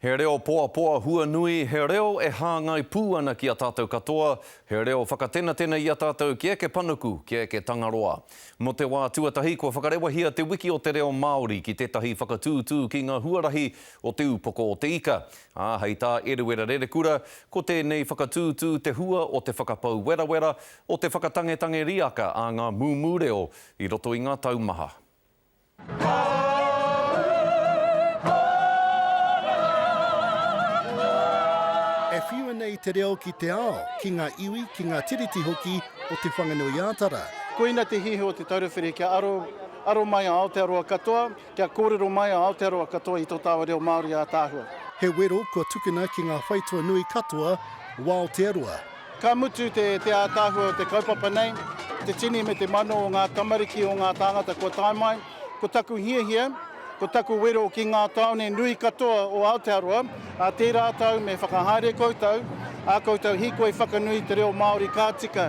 He reo poapoa huanui, he reo e hāngai pū ana ki a tātou katoa, he reo whakatenatena i a tātou kia eke panuku, kia eke Tangaroa. Mō te wā tuatahi kua whakarewahia te Wiki o te Reo Māori ki tētahi whakatūtū ki ngā huarahi o Te Ūpoko o Te Ika. Ā, hei tā Eruera Rerekura, ko tēnei whakatūtū te hua o te whakapau werawera, o te whakatangetange riaka a ngā mūmū reo i roto i ngā tau maha. E whiua nei te reo ki te ao, ki ngā iwi, ki ngā tiriti hoki o Te Whanganui-ā-Tara. Koina te hihi o Te Taura Whiri kia aro, aro mai a Aotearoa katoa, kia kōrero mai a Aotearoa katoa i tō tāua reo Māori ātaahua. He wero kua tukuna ki ngā whaitua nui katoa o Aotearoa. Ka mutu te te ātaahua o te kaupapa nei, te tini me te mano o ngā tamariki o ngā tāngata kua tae mai. Ko taku hiahia, ko taku wero ki ngā tāone nui katoa o Aotearoa, ā tērā tau me whakahaere koutou, ā koutou hīkoi whakanui i te reo Māori ka tika,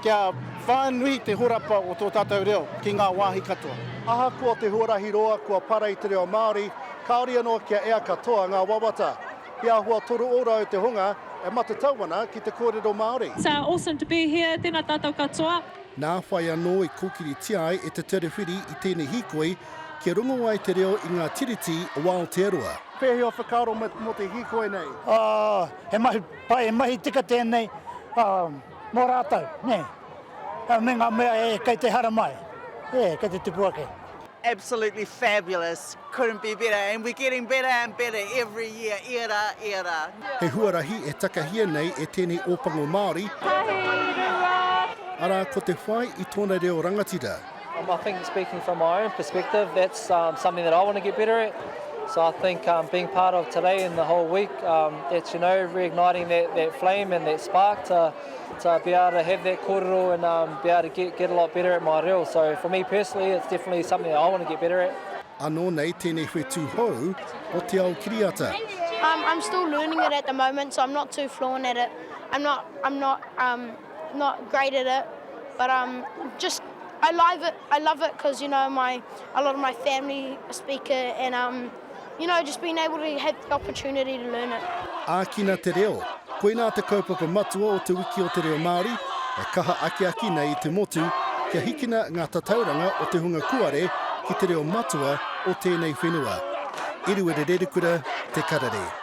kia whānui te horapa o tō tātou reo ki ngā wāhi katoa. Ahakoa te huarahi roa kua para i te reo Māori, kāore anō kia ea katoa ngā wawata. He āhua 3% te hunga e matatau ana ki te kōrero Māori. It's awesome to be here, tēnā tātou katoa. Nā whai anō i kōkiritia ai e Te Taura Whiri i tēnei hīkoi kia rongo ai te reo i ngā tiriti o Aotearoa. Pēhea ō whakaaro mō te hīkoi nei? He mahi pai, he mahi tika tēnei mō rātou, nē, me ngā mea e kei te haramai, kei te tupu ake. Absolutely fabulous, couldn't be better and we're getting better and better every year, ia rā, ia rā. He huarahi e takahia nei e tēnei ōpango Māori, arā, ko te whai i tōna reo rangatira. I think speaking from my own perspective, that's something that I want to get better at. So I think being part of today and the whole week, that's, you know, reigniting that, that flame and that spark to to be able to have that kōrero and um, be able to get, get a lot better at my reo. So for me personally, it's definitely something that I want to get better at. Anō nei tēnei whetū hou o te ao kiriata. Um, I'm still learning it at the moment, so I'm not too fluent at it. I'm not, I'm not, um, not great at it, but um, just I love it. I love it because you know my a lot of my family speak it, and um, you know, just being able to have the opportunity to learn it. Ākina te reo, koinā te kaupapa matua o Te Wiki o te Reo Māori, e kaha akiaki nei i te motu kia hikina ngā tatauranga o te hunga kuare ki te reo matua o tēnei whenua. Eruere Rerekura, Te Karere.